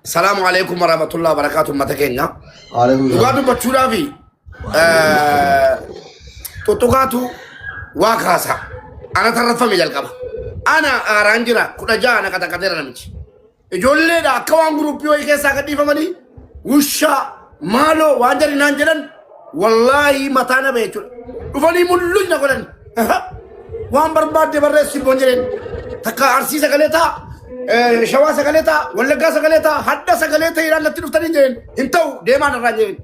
Salaamu alaikum warahmatullahi wabarakatuh ummata keenya. Waalaikum Dhugaa salaam. dubbachuudhaaf tuttuqaatu waa kaasa. Ana tarrafame jalqaba. Ana aaraan jira 16 na qaxaqateera namichi. Ijoolleedha akka waan guruppii wayii keessaa gadhiifamanii wushaa maaloo waan jedhan naan jedhan wallaahi mataa na ba'e jechuudha. Dhufanii mulluñ na godhan. Waan barbaadde barreessi boon jedheen. Takka arsii sagalee ta'a, shawaa sagalee ta'a, wallaggaa sagalee ta'a, hadda sagalee ta'eedhaan natti dhuftanii jedheen. Hin ta'u deemaan irraan jedheen.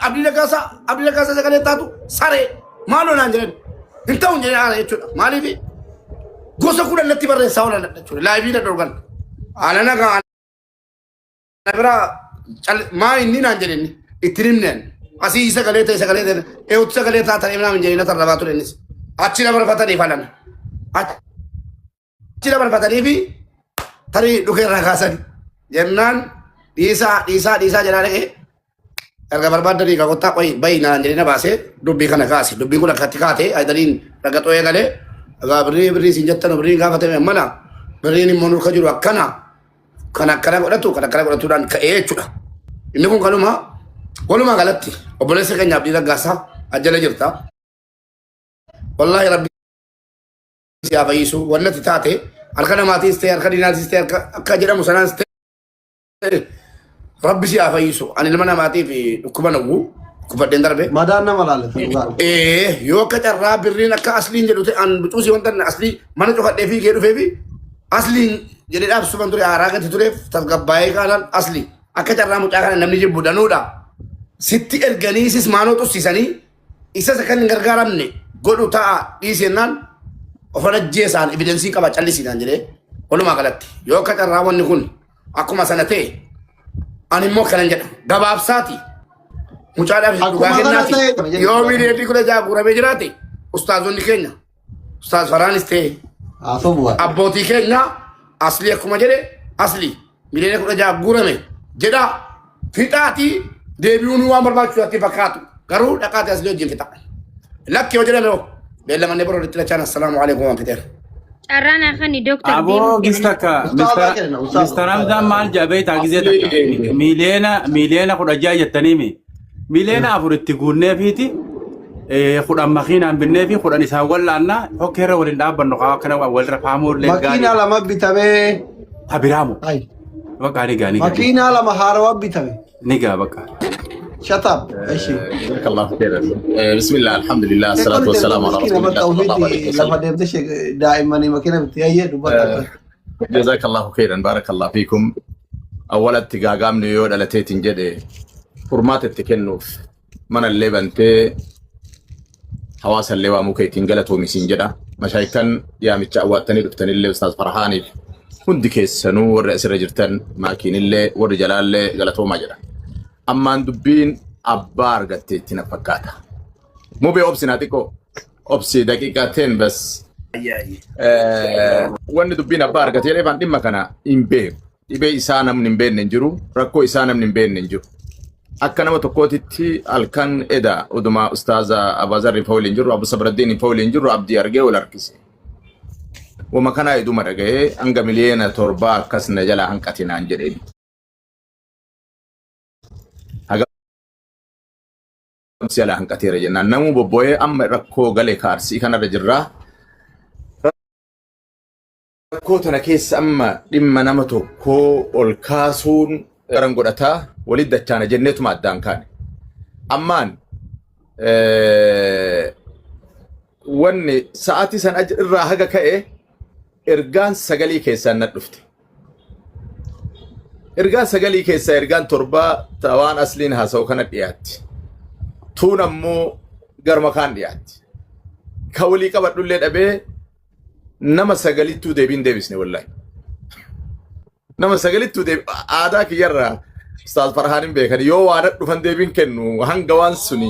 Abdii Raggaasaa sagalee taatu saree maaloo naan jedhan. Hin ta'u jedheen haala jechuudha. Maaliif gosa 10 natti barreessaa oolan jechuudha. Laayivii na dhorgan. Haala nagaa na biraa maa inni naan jedhe inni itti himne ani. Asii sagalee ta'e sagalee ta'e eewwatu sagalee taatan naan hin jedhin na tarrabaa ture innis. Achi na barfataniif halan. Achi na barfatanii fi tarii dhukee irraa kaasani. Jennaan dhiisaa dhiisaa dhiisaa jedhaa dhaqee erga barbaaddanii ka kottaa qoyi bayi naan jedhee na baasee dubbii kana kaase. Dubbiin kun akkatti kaate ayidaniin ragaxoo eegalee egaa birrii birrii isin jettan birriin gaafatame mana birriin immoo nurka jiru akkana kan akkana godhatu kan akkana godhatuudhaan ka'ee jechuudha. Inni kun kanuma walumaa galatti obboleessa keenya Abdii Raggaasaa ajjala jirta. Wallaahi rabbi si haa fayyisu wanni ati taate harka namaatiis ta'e harka diinaatiis ta'e harka akka jedhamu sanaas ta'e rabbi si haa fayyisu. Ani ilma namaatiif dhukkuba nawwu dhukkubadheen darbe. Madaan nama laallata dhugaa. Ee yoo akka carraa birriin akka asliin jedhu ta'e an bucuusii wanta aslii mana cufadhee fiigee dhufee fi asliin jedhee dhaabsuman ture haaraa gati tureef tasgabbaa'ee kaanaan asli akka carraa mucaa kana namni jibbu danuudha. Sitti erganii sis maanoo xussisanii isas akka hin gargaaramne godhu ta'a dhiisennaan ofan ajjeesaan evidensii qaba callisiidhaan jedhee walumaa galatti yoo akka carraa wanni kun akkuma sana ta'e ani immoo kanan jedha gabaabsaati mucaadhaaf dhugaa Akkuma kana kennaati ta'e yoo miiliyoonii 16 guuramee jiraate ustaazonni keenya ustaaz Faraanis ta'e Haasoo bu'aa. abbootii keenya aslii akkuma jedhe aslii miliyoona 16 guurame jedha fixaatii deebi'uun waan barbaachisu natti fakkaatu garuu dhaqaati aslii wajjin fixa lakki yoo jedhame hoo beellamannee boroo itti lachaan assalaamu alaikum waan fixeera. Carraan hafani dooktar Aboo deemuuf gis jedhan. takka Ustaazaa kenna ustaaza Mr. ustaaza. Hamzaan maal jedha beektaa gisee takka miliyoona 16 jettaniimi miliyoona 4 itti guunneefiiti 10 makiinaan binnee fi 10 isaan wal'aannaa hokkeerra waliin dhaabbannu kaa akkana walirra faamuu illee Makiinaa gaarii lama bitamee. tabiraamu Ay. bakka ni gaa ni gaa Makiinaa lama haarawaa bitame. ni gaa bakka. Shut up. Eshi. جزاك الله خيرا. بسم الله الحمد لله الصلاة Sheekonni والسلام deemte على miskiina رسول bakka الله صلى الله عليه ofiitti lafa وسلم. deemte daa'immanii makiina bitti hayyee dubbata آه، akkas. جزاك الله خيرا بارك الله فيكم. أولا gaagaamni yoo dhalateetiin jedhe furmaata itti kennuuf mana illee bantee hawaasa illee waamuu keetiin galatoomi siin jedha. Mashaayikan yaamicha awwaattanii dhuftanillee Ustaaz Farhaaniif hundi keessanuu warri asirra jirtan maakiinillee warri jalaallee galatoomaa jedha. Ammaan dubbiin abbaa argatteetti na fakkaata. Mubee obsi naa xiqqoo obsi daqiiqaa teen bas. Wanni dubbiin abbaa argatee jedheef dhimma kana hin beeku. Dhibee isaa namni hin beekne hin jiru. Rakkoo isaa namni hin beekne hin jiru. Akka nama tokkootitti halkan eda oduma ustaaza Abaazarri fa waliin jirru Abu Sabraddiin fa waliin jirru abdii argee wal harkise. Wama kanaa eduma dhaga'ee hanga miliyoona 7 akkas na jalaa hanqate naan jedheen. Hagam si jalaa hanqateera jennaan namuu bobboo'ee amma rakkoo gale kaarsii kanarra jirraa. Rakkoo tana keessa amma dhimma nama tokkoo ol kaasuun garan godhataa walitti dachaana jenneetuma addaan kaane. Ammaan wanni sa'aatii san irraa haga ka'e ergaan sagalii keessaan na dhufte. Ergaan sagalii keessaa ergaan torbaa waan asliin haasa'u kana dhiyaatti. Tuun ammoo garma kaan dhiyaatti. Ka walii qabadhullee dhabee nama sagalittuu deebiin deebisne wallahi. Nama sagalittuu deebi aadaa kiyyarraa Ustaaz Farhaan hin beekan yoo waan dhufan deebiin kennu hanga waan suni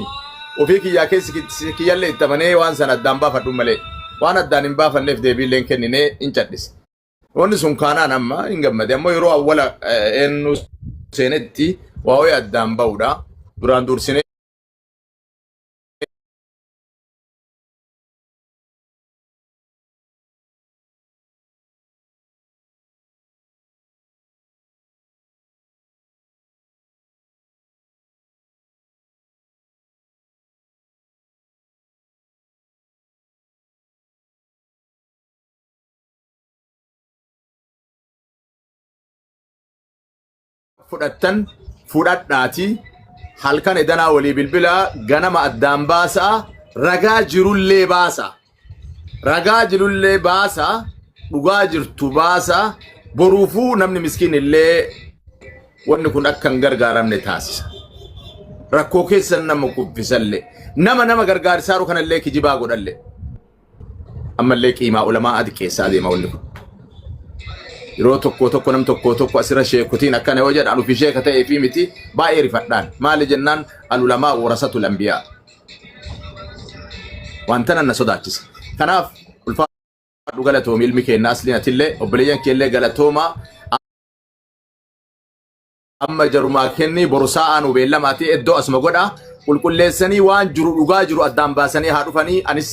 ofii kiyyaa keessi kiyyallee itti amanee waan sana addaan baafadhu malee waan addaan hin baafanneef deebiillee hin kenninee hin cadhise. Wanni sun kaanaan amma hin gammade ammoo yeroo awwala eenyu seenetti waa'ee addaan ba'uudha. Duraan dursinee Fudhattan fudhadhaatii halkan edanaa walii bilbilaa ganama addaan baasaa ragaa jirullee baasaa. Ragaa jirullee baasaa dhugaa jirtu baasaa boruufuu namni miskiin illee wanni kun akka hin gargaaramne taasisa. Rakkoo keessa nama kuffisallee nama nama gargaarsaaru kanallee kijibaa godhallee. Ammallee qiimaa ulamaa xiqqeessaa adeema wanni kun. Yeroo tokko tokko nam tokko tokko asirra sheekotiin akkana yoo jedhan ofii sheeka ta'ee fi miti baay'ee rifadhaan. Maali jennaan al ulamaa warasatul anbiyaa. Wanta nan na sodaachisa. Kanaaf ulfaadhu galatoomi ilmi keenna asliin atillee obboleeyyan keellee galatoomaa. Amma jarumaa kenni boru saa'aa nu beellamaati iddoo asuma godha qulqulleessanii waan jiru dhugaa jiru addaan baasanii haa dhufanii anis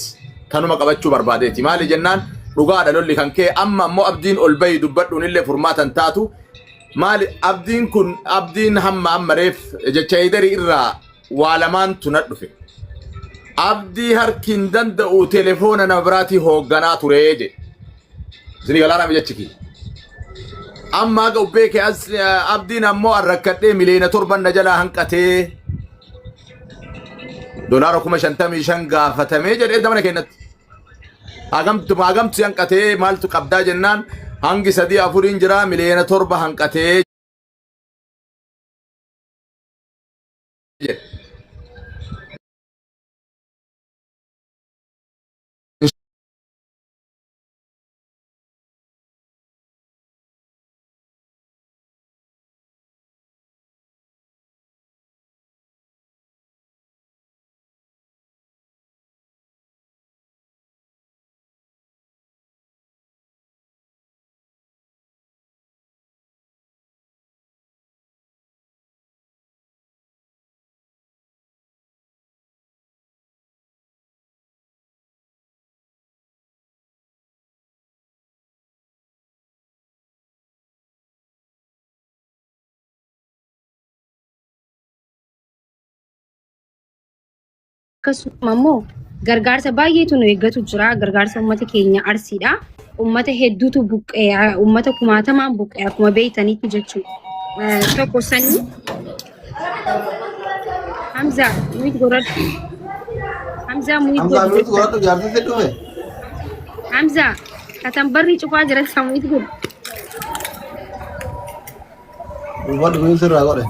tanuma qabachuu barbaadeeti maali jennaan dhugaadha lolli kan kee amma ammoo abdiin ol bahi dubbadhuun illee furmaatan taatu maali abdiin kun abdiin hamma amma reef jecha eedarii irraa waa lamaantu na dhufe abdii harki hin danda'u telefoona nama biraatii hoogganaa turee jedhe Isinii galaanaa mi jechi kiyya. Amma haga ubbee kee as abdiin ammoo an rakkadhee miliyoona 7 na jalaa hanqatee $55,000 gaafatamee jedhee damana kennatti. Hagamtu hagamtu si hanqatee maaltu qabdaa jennaan hangi sadii afuriin jira miliyoona 7 hanqatee jedhe. Akkasuma immoo gargaarsa baay'eetu nu eeggatu jira. Gargaarsa uummata keenya Arsiidha. Uummata hedduutu buqqee, uummata kumaatamaan buqqee akkuma beektanitti jechuudha. Tokko sanii Hamza mute godhadhu. Hamza mute Hamzaa godhu. mute godhadhu jaarsi si dhufe. Hamza katan barri cufaa jira isa mute godhu. Dubbadhu mute sirraa godhe.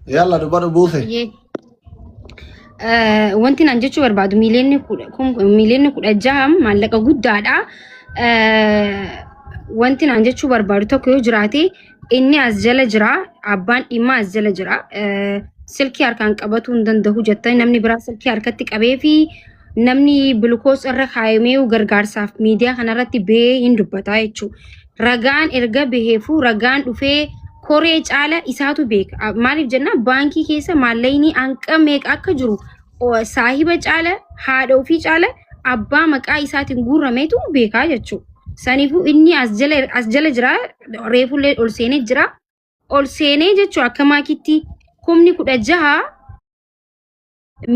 Yalla dubbadhu buuse. Yee. Wanti naan jechuu barbaadu miiliyoonni 16 maallaqa guddaadha. Wanti naan jechuu barbaadu tokko yoo jiraate inni as jala jira abbaan dhimmaa as jala jira. Silkii harkaan qabatuu hin danda'u jettanii namni biraa silkii harkatti qabee fi namni bilkoos irra kaayamee gargaarsaaf miidiyaa kanarratti bahee hin dubbata jechuudha. Ragaan erga baheefuu ragaan dhufee koree caala isaatu beeka. Maaliif jennaan baankii keessa maallaqni hanqa meeqa akka jiru saahiba caala haadha ofii caala abbaa maqaa isaatiin guurrameetu beekaa jechuudha. Saniifuu inni as jala jira reefullee ol seenee jira. Ol seenee jechuun akka maakitti 16,000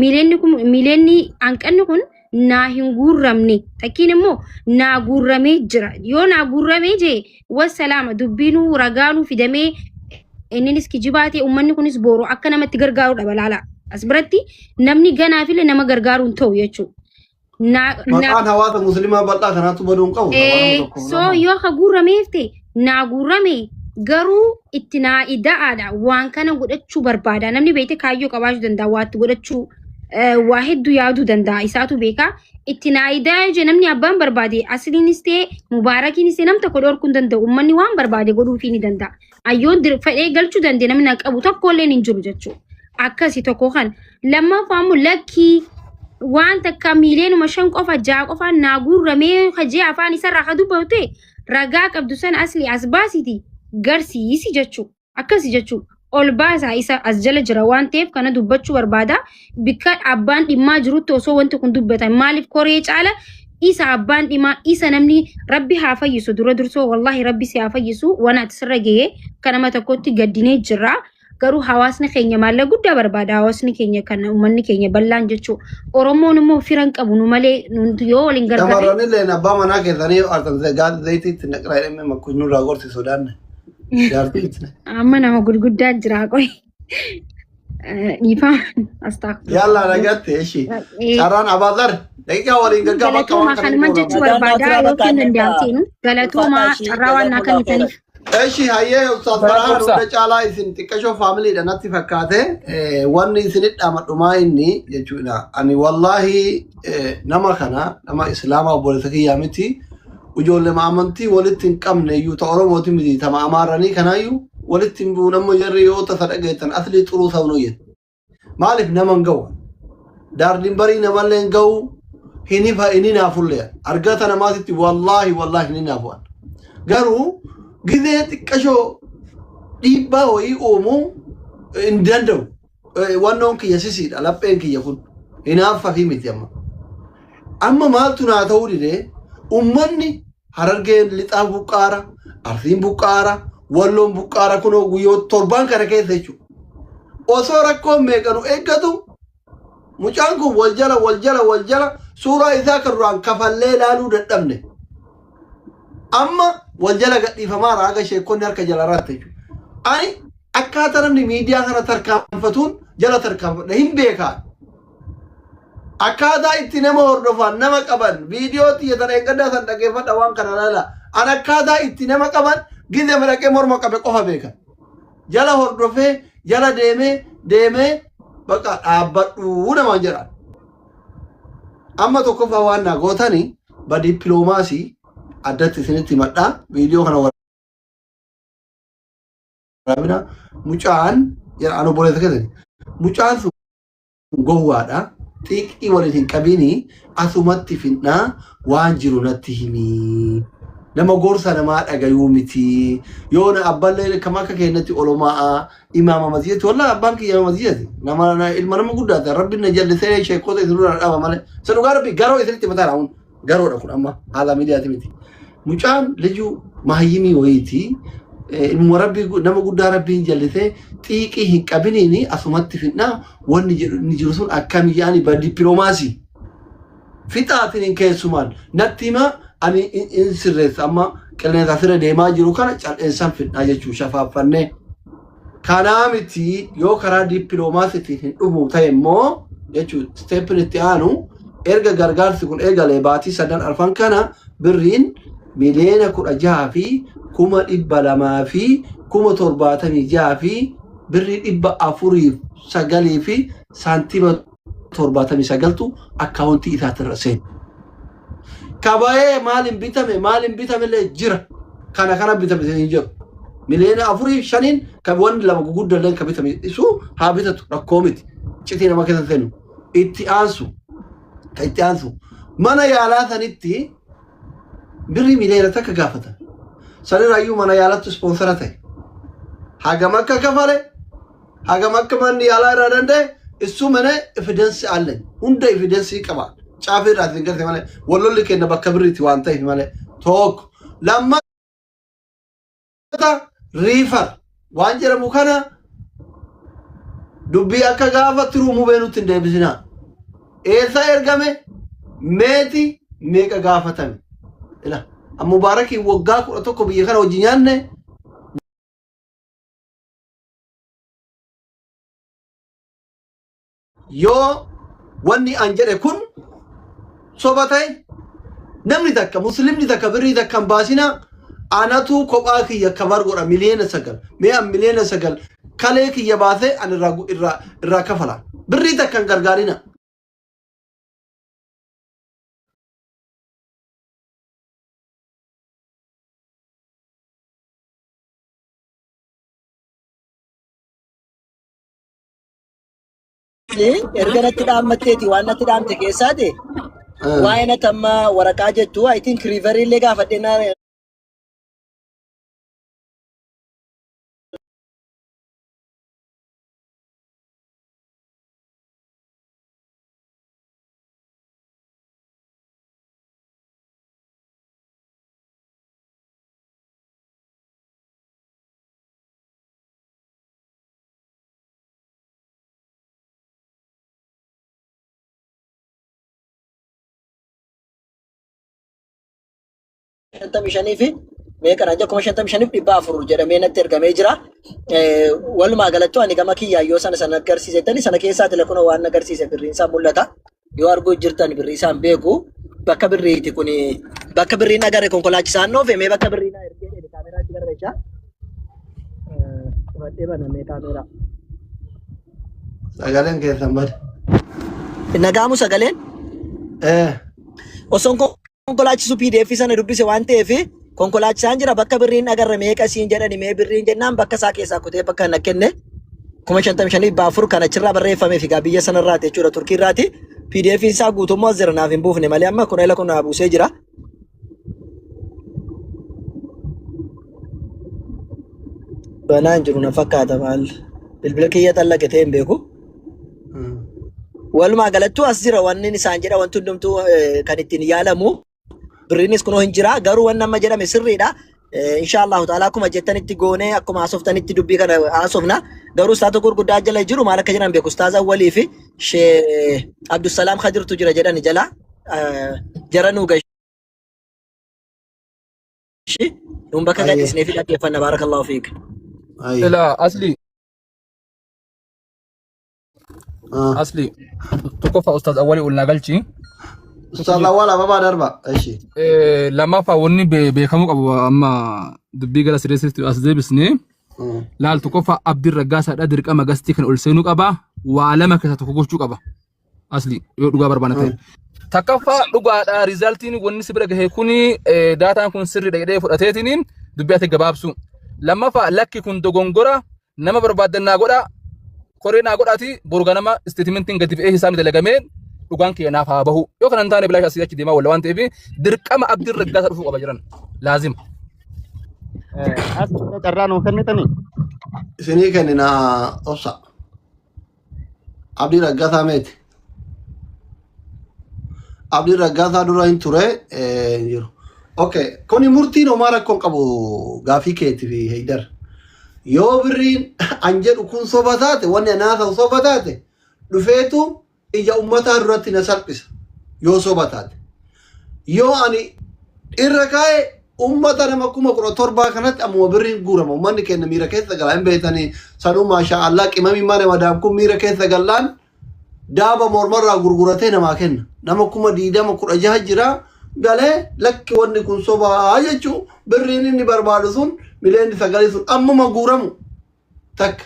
miiliyoonni kun miiliyoonni hanqanni kun naa hin guurramne takkiin immoo naa guurramee jira yoo naa guurramee jee wassalaama dubbiinuu ragaanuu fidamee inninis kijibaa ta'e uummanni kunis booru akka namatti gargaaru dhaba laala as biratti namni ganaafillee nama gargaaruu hin ta'u jechuudha. Naa Maqaan hawaasa musliimaa bal'aa kanaatu baduu hin qabu. Nama tokko So lama. yoo ka guurrameef ta'e naa guurrame garuu itti naa ida'aadha waan kana godhachuu barbaada namni beekte kaayyoo qabaachuu danda'a waa itti godhachuu waa hedduu yaaduu danda'a isaatu beeka itti naa ida'aa jee namni abbaan barbaade asliinis ta'e mubaarakiinis ta'e nam tokko dhorkuu hin danda'u uummanni waan barbaade godhuufii ni danda'a ayyoon fedhee galchuu danda'e namni na qabu tokkolleen hin jiru jechuudha. Akkasi tokko kan lammaffaa immoo lakkii waan takka miiliyoonuma 5 qofa 6 qofaan naa guurramee hajee afaan isarraa ka dubbatu ta'e ragaa qabdu sana asli as baasiti garsiisi jechuudha. Akkasi jechuudha. Ol baasaa isa as jala jira waan ta'eef kana dubbachuu barbaada. Bikka abbaan dhimmaa jirutti osoo wanti kun dubbatan maaliif koree caala isa abbaan dhimaa isa namni rabbi haa fayyisu dura dursoo wallahi rabbi si haa fayyisu waan ati sirra gahee kan nama tokkotti gaddinee jirra. Garuu hawaasni keenya maallaqa guddaa barbaada. Hawaasni keenya kan uummanni keenya bal'aan jechuudha. Oromoon immoo fira hin qabu nu malee nuti yoo waliin gargaarre. Shamarran illee abbaa manaa keessanii yoo aartan gaazii zayitii itti naqraa jedhamee makkuun nurraa gorsi sodaanne. Jaartii itti. Amma nama gurguddaa jira qoy. Dhiifama. Astaghfirullah. Yalla nagaatti eshi. Carraan Abaazar daqiiqaa waliin gaggaa bakka Galatooma waan kana kanuman hin jechuu goolamu. Nagaan barbaada naa yookiin turaa danda'amteenu. Galatooma Ulfaadhaa ishii carraa waan naa jazakumullahu khairan. kennitaniif. Eshi hayyee Ustaaz Bara Farhaan obsa. hunda caalaa isin xiqqashoo faamiliidha natti fakkaate wanni isinit dhaamadhumaa inni jechuudha. Ani wallaahi nama kana nama Islaamaa obboleessa kiyyaa miti ijoollee amantii walitti hin qabne iyyuu ta Oromooti miti tama Amaaranii kanaayyuu walitti hin bu'uun amma jarri yoo tasa dhageettan aslii xuruu sabnuu jedhe. Maaliif nama hin ga'u? Daardiin barii namallee hin ga'u hin ifa hin hinaafullee argata namaatitti wallaahi wallaahi hin hinaafu. Garuu gizee xiqqashoo dhiibbaa wayii uumuu hin danda'u. Wannoon kiyya sisiidha lapheen kiyya kun hinaaffaa fi miti amma. Amma maaltu naa ta'uu didee ummanni Harargeen lixaa buqqaara, Arsiin buqqaara, Walloon buqqaara kunoo guyyoo torbaan kana keessa jechuudha. Osoo rakkoon meeqa nu eeggatu mucaan kun wal jala wal jala wal jala suuraa isaa kan duraan kafallee ilaaluu dadhabne. Amma wal jala gadhiifamaa raaga sheekonni harka jala irratti jechuudha. Ani akkaataa namni miidiyaa kana tarkaanfatuun jala tarkaanfadha hin beekaa. Akkaataa itti nama hordofan nama qaban viidiyoo tiyya tana eeggaddaa san dhaggeeffadha waan kana laala. An akkaataa itti nama qaban gizee madaqee morma qabe qofa beekan. Jala hordofee jala deemee deemee bakka dhaabbadhuu namaan jedhan. Amma tokkoffaa waan naa gootani ba dippiloomaasii addatti isinitti himadhaa viidiyoo kana waraabina mucaan jedha an obboleessa keessani mucaan sun gowwaadha xiiqii waliin hin qabini asumatti finnaa waan jiru natti himi nama gorsa namaa dhagayuu miti yoo na abballee kam akka keenyatti olomaa imaama masjidati wallahi abbaan kiyya imaama masjidati nama ilma nama guddaata rabbiin na jallisee sheekota isin dura na dhaba malee isa dhugaa rabbi garoo isinitti mataa raawun garoodha kun amma haala miidiyaati miti mucaan lijuu mahayyimii wayiiti ilmuma rabbii nama guddaa rabbiin jallisee xiiqii hin qabiniini asumatti finnaa wanni jedhu inni jiru sun akkami yaani ba dippiloomaasii fixaatiin hin keessumaan natti himaa ani in sirreessa amma qilleensa asirra deemaa jiru kana cal'eensan fidhaa jechuu shafaaffannee kanaa miti yoo karaa dippiloomaasiitiin hin dhufu ta'e immoo jechuu steepin itti aanu erga gargaarsi kun eegalee baatii sadan arfan kana birriin 16,276,076 fi birrii 409 fi saantima 79tu akkaawuntii isaatirra seene. Kabayee maaliin bitame maaliin bitamillee jira. Kana kana bitame hin jiru. 4,500,000 kan wanni lama guguddallee kan bitame isu haa bitatu rakkoo miti. Citii nama keessa seenu. Itti aansu. Kan itti aansu. Mana yaalaa sanitti birrii 1 miliyoona gaafatan. Sanirraayyuu mana yaalatti ispoonsara ta'e. Hagam akka kafale hagam akka manni yaalaa irraa danda'e issu mana evidence allen hunda evidence qaba caafii irraa isin garte malee wallolli kenna bakka birriiti waan ta'eef malee tokko lammata refer waan jedhamu kana dubbii akka gaafa tiruu mubee nutti hin deebisinaa eessa ergame meeti meeqa gaafatame ila mubaarakiin waggaa 11 biyya kana hojii nyaanne yoo wanni an jedhe kun soba ta'e namni takka muslimni takka birrii takka hin baasina anatu kophaa kiyya kabar godha 9 miliyoona mee an 9 miliyoona kalee kiyya baasee an irraa irraa irraa kafala birrii takka hin gargaarina. Erga natti dhaammatteeti waan natti dhaamte keessaati waa'ee natti amma waraqaa jettu I think refer illee gaafadhee na 55,000 fi meeqa naan jedha 55,400 jedhamee natti ergamee jira. Walumaa galattuu ani gama kiyyaa yoo sana sana agarsiisettani sana keessaati lakkoon waan agarsiise birriin isaa mul'ata. Yoo arguu jirtan birrii isaan beeku bakka birriiti kuni bakka birriin agarre konkolaachisaan noofe mee bakka birriin ergee dheedhe kaameraatti garreechaa. Cufadhee banamee kaameraa. Sagaleen keessan bade. Nagaamu sagaleen osoon konkolaachisu PDF sana dubbise waan ta'eef konkolaachisaan jira bakka birriin agarre meeqa siin jedhani mee birriin jennaan bakka isaa keessaa kutee bakka na kenne 55,400 kan achirraa barreeffamee fi biyya sanarraati jechuudha Turkiirraati. PDF isaa guutummaa as jira naaf hin buufne malee amma kun kun naa buusee jira. Banaa hin jiru na fakkaata maal bilbila kiyya xallaqe ta'e hin beeku. Walumaa galattuu as jira wanni isaan jedha wanti hundumtuu kan ittiin yaalamu birriinis kunoo hin jira garuu wanni amma jedhame sirriidha. Insha Allahu ta'ala akkuma jettanitti goonee akkuma haasoftanitti dubbii kana haasofna. Garuu ustaaza gurguddaa jala jiru maal akka jedhan beeku ustaaza Awwalii fi Shee Abdusalaam Kadirtu jira jedhani jala jara nuu gashi nuun bakka Ayyee. gadhiisnee fi dhaggeeffanna baarakallahu fiik. Ayyee. Ilaa asli asli tokkoffaa ustaaz awwalii ol naa galchi. Ustaaz Awwal Ababaa darba. Ishi. Lammaffaa wanni beekamuu qabu amma dubbii gara sirreessitti as deebisnee laal tokkoffaa Abdiin Raggaasaadha dirqama gastii kan ol seenuu qaba waa lama keessaa tokko gochuu qaba asli yoo dhugaa barbaanna ta'e. Takkaffaa dhugaadha riizaltiin wanni si bira gahe kuni daataan kun sirriidha jedhee fudhateetiin dubbii ati gabaabsu. Lammaffaa lakki kun dogongora nama barbaaddan naa godha koree naa godhaati boru ganama isteetimentiin gadi ba'ee hisaabni dalagamee dhugaan kiyya naaf haa bahu yoo kana hin taane bilaash asii achi deemaa walla waan ta'eef dirqama abdiin raggaasa dhufuu qaba jiran laazima. As carraa nuu kennitanii? Isinii kennina obsa. Abdii Raggaasaa meeti. Abdii Raggaasaa dura hin ture hin jiru. Okay, kuni murtiin homaa rakkoo hin qabu gaafii keetii fi Heydar. Yoo birriin an jedhu kun soba taate wanni an haasa'u soba taate dhufeetu ija ummataa duratti na salphisa yoo soba taate. Yoo ani irra kaa'e ummata nama 17,000 kanatti ammuma birriin guurama. Ummanni keenya miira keessa gala hin beektanii sanuu maashaa Allah qimamii mana madaam kun miira keessa gallaan daaba mormarraa gurguratee namaa kenna. Nama 20,000 16 jira galee lakki wanni kun sobaa jechuu birriin inni barbaadu sun 9 miliyoona sun ammuma guuramu takka.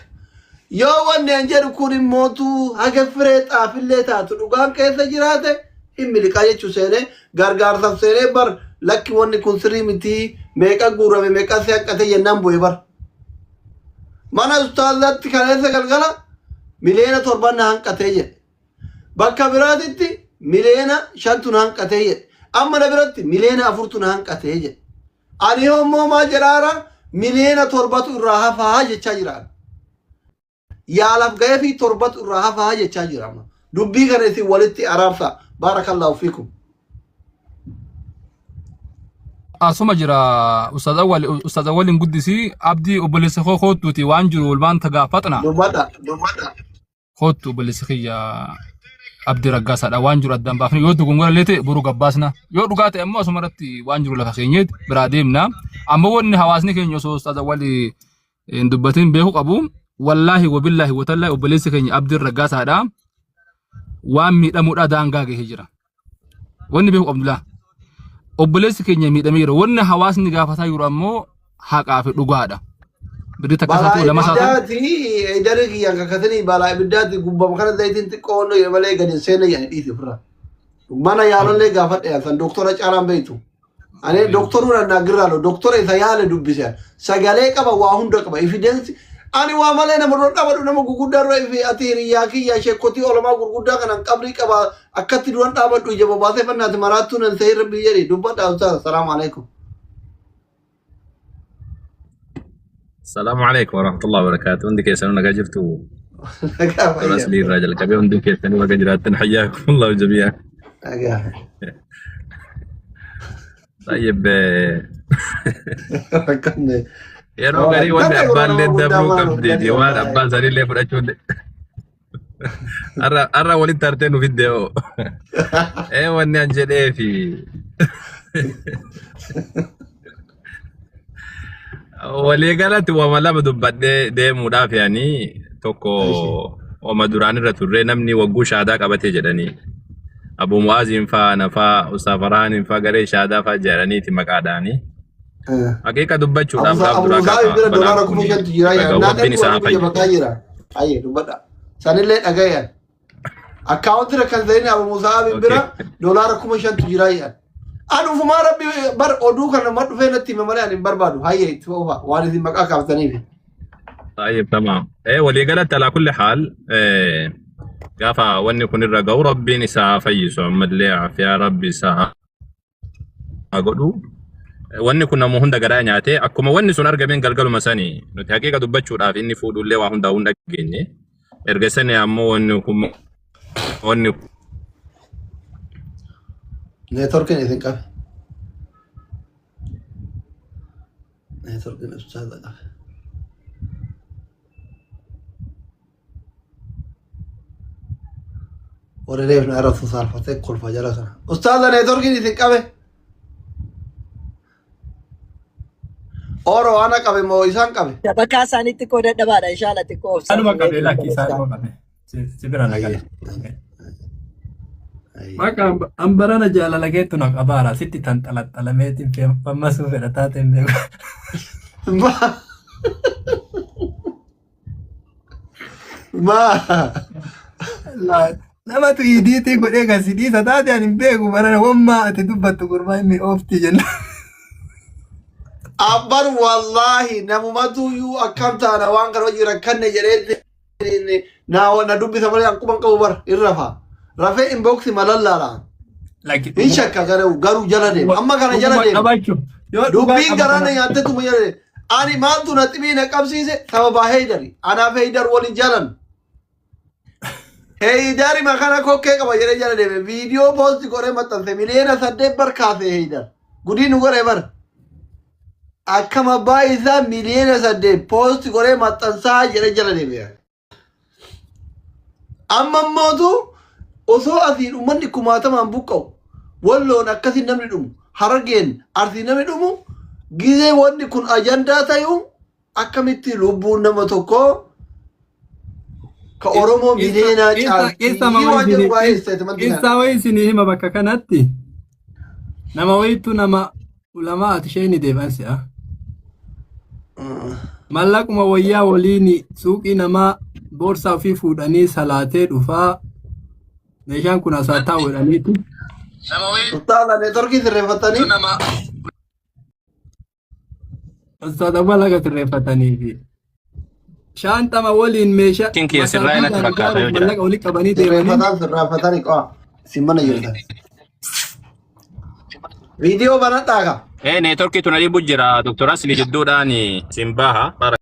Yoo wanni an jedhu kun immootu haga firee xaafillee taatu dhugaan keessa jiraate hin miliqaa jechuu seenee gargaarsaaf seenee bar lakki wanni kun sirrii miti meeqa guurame meeqa si hanqate jennaan bu'e bar. Mana ustaazatti kaleessa galgala 7 miliyoona na hanqatee jedhe. Bakka biraatitti 5 miliyoonatu na hanqatee jedhe. Amma na biratti 4 miliyoonatu na hanqatee jedhe. Ani immoo maal jedhaara 7 miliyoonatu irraa hafaa jechaa jira. Yaalaaf gahee fi torbatu irraa hafaa jechaa jira. Amma. Dubbii kana isin walitti araarsa. Baarakallahu fiikum. Asuma jira ustaaz Awwal ustaaz Awwaliin guddisii abdii obboleessa koo koottuuti waan jiru walumaan tagaafatna. Dubbadha. Koottu obboleessa kiyya Abdii Raggaasaadha waan jiru addaan baafne yoo dogongora illee ta'e boru gabbaasna yoo dhugaa ta'e ammoo asuma irratti waan jiru lafa keenyeet biraa deemna amma wanni hawaasni keenya osoo ustaaz Awwal hin dubbatin beeku qabu wallaahi wabillaahi watallaahi obboleessi keenya Abdiin Raggaasaadha waan miidhamuudha daangaa gahee jira. Wanni beeku qabnu laa. Obboleessi keenya miidhamee jira. Wanni hawaasni gaafataa jiru ammoo haqaa fi dhugaadha. Birrii takka isaa Balaa ta'u lama isaa ta'u. ibiddaati Heydari kiyyaan kakatanii balaa ibiddaati gubbama kana zayitiin xiqqoo onnoo jedhe malee gadi hin seenne jedhanii dhiisi ofirraa. Mana yaalallee gaafadhe san doktora caalaan beektu. Ani doktoruu nan naagirraalo doktora isa yaale dubbise sagalee qaba waa hunda qaba evidence ani waa malee nama dura dhaabadhu nama gurguddaa dura ifi ati hiriyaa kiyya sheekotii olamaa gurguddaa kanan qabrii qaba akkatti duran dhaabadhu ija bobaasee fannaati maraattuu nan sa'ii rabbi jedhi dubbadha ustaaz salaamu alaikum. السلام عليكم ورحمة الله وبركاته. عندي كيسان nagaa jirtu. Nagaa fayyaa. Asli irraa jalqabee hundi keessanii baga jiraattan حياكم الله جميعا. Nagaa. طيب Rakkanne. Yeroo garii wanni Rakkanne abbaan illee nama guddaa dabruu maal qabdeeti waan abbaan isaanii illee fudhachuun har'a walitti hartee nu fidde hoo. Ee wanni an jedhee fi Walii galatti wama lama dubbadhee deemuudhaaf yaani tokko wama duraan irra turre namni wagguu shaadaa qabate jedhanii. Abu Mu'aaziin faa nafaa Ustaaz Farhaaniin faa garee shaadaa faa jedhaniiti maqaadhaanii. Haqiiqa dubbachuudhaaf gaaf Abu duraa Musaabi gaafa bira balaan doolaara kun 5,000tu jira yaa. dhaga'u Naan rabbiin ergu isaa warri biyya fayyisu. bakkaa jira. Ayyee dubbadha. Sanillee dhagaya. Akkaawunti kan ta'in Abu Musaabi bira doolaara 5,000tu jira yaa. An ufumaa rabbi bar oduu kana nama dhufee natti hime malee ani hin barbaadu. Hayyee itti ofa waan isin maqaa kaaftaniif. طيب تمام ايه ولي قالت على كل حال إيه gaafa wanni kun irra ga'u rabbiin isaa fayyisu ammallee afiyaa rabbi isaa haa godhu. Wanni kun nama hunda garaa nyaate akkuma wanni sun argameen galgaluma sani nuti haqiiqa dubbachuudhaaf inni fuudhullee waa hundaa hin dhageenye. Erga sani ammoo wanni kun wanni Neetworkiin isin qabe. Neetworkiin ustaaza qabe. Warri reef na arrabsu saalfatee kolfa jala kana. Ustaaza neetworkiin isin qabe. Oro ana qabe moo isaan qabe? Bakka isaanii xiqqoo dadhabaadha inshaalla xiqqoo obsa. Anuma qabe lakki isaanuma qabe. Si bira na gala. Bakka ambarana jaalala keettu na qabaara sitti tan xalaxalameetiin fammasuu fedha taateen beeku. Maa. Namatu idiitii godhee kan si dhiisa taate ani hin beeku barana wammaa ati dubbattu gurbaa inni ooftii jenna. Abban wallaahi namumatu iyyuu akkam taana waan kana hojii rakkanne jedhee na na dubbisa malee an quban qabu bar hin rafa. Rafee inbox malallaala. Lakki Hin shakka garuu garuu jala deema. Amma kana jala dhuguma deema. qabaachuu yoo dhugaa Dubbiin garaa na qabatan nyaattetuma jala deema. Ani maaltu na xibii na qabsiise sababa Heydari. Anaaf Heydar waliin jalan. Heydari makana kokkee qaba jedhee jala deeme. Viidiyoo poosti godhee maxxanse 8 miliyoona bar kaase Heydar. Gudii nu godhe bar. Akkam abbaa isaa 8 miliyoona poosti godhee maxxansaa jedhee jala deeme. Amma immootu osoo asiin uummanni kumaatamaan buqqa'u walloon akkasiin namni dhumu harargeen arsiin namni dhumu gizee wanni kun ajandaa ta'u akkamitti lubbuun nama tokkoo ka Oromoo miliyoonaa caalti waan jedhu waa'ee isteetimantii kana. Qissa wayii isinii hima bakka kanatti nama wayiitu nama ulamaa ati ishee ni deebi'an si'a. Mallaquma wayyaa waliin suuqii namaa boorsaa ofii fuudhanii salaatee dhufaa meeshaan kun asaa taa'u jedhaniiti. Ustaaza neetworkii sirreeffatanii Ustaaza laga sirreeffatanii fi shaantama waliin meeshaa Kin kiyya sirraa natti masaajiidhaan fakkaata yoo ijaaruuf jiraate. mallaqa walitti qabanii deemanii sirreeffataan sirreeffatanii qo'a isin mana jirtan. Viidiyoo banadhaa ka. Ee neetworkii tuna dhibu jira Dr. Asli jidduudhaan sin baha.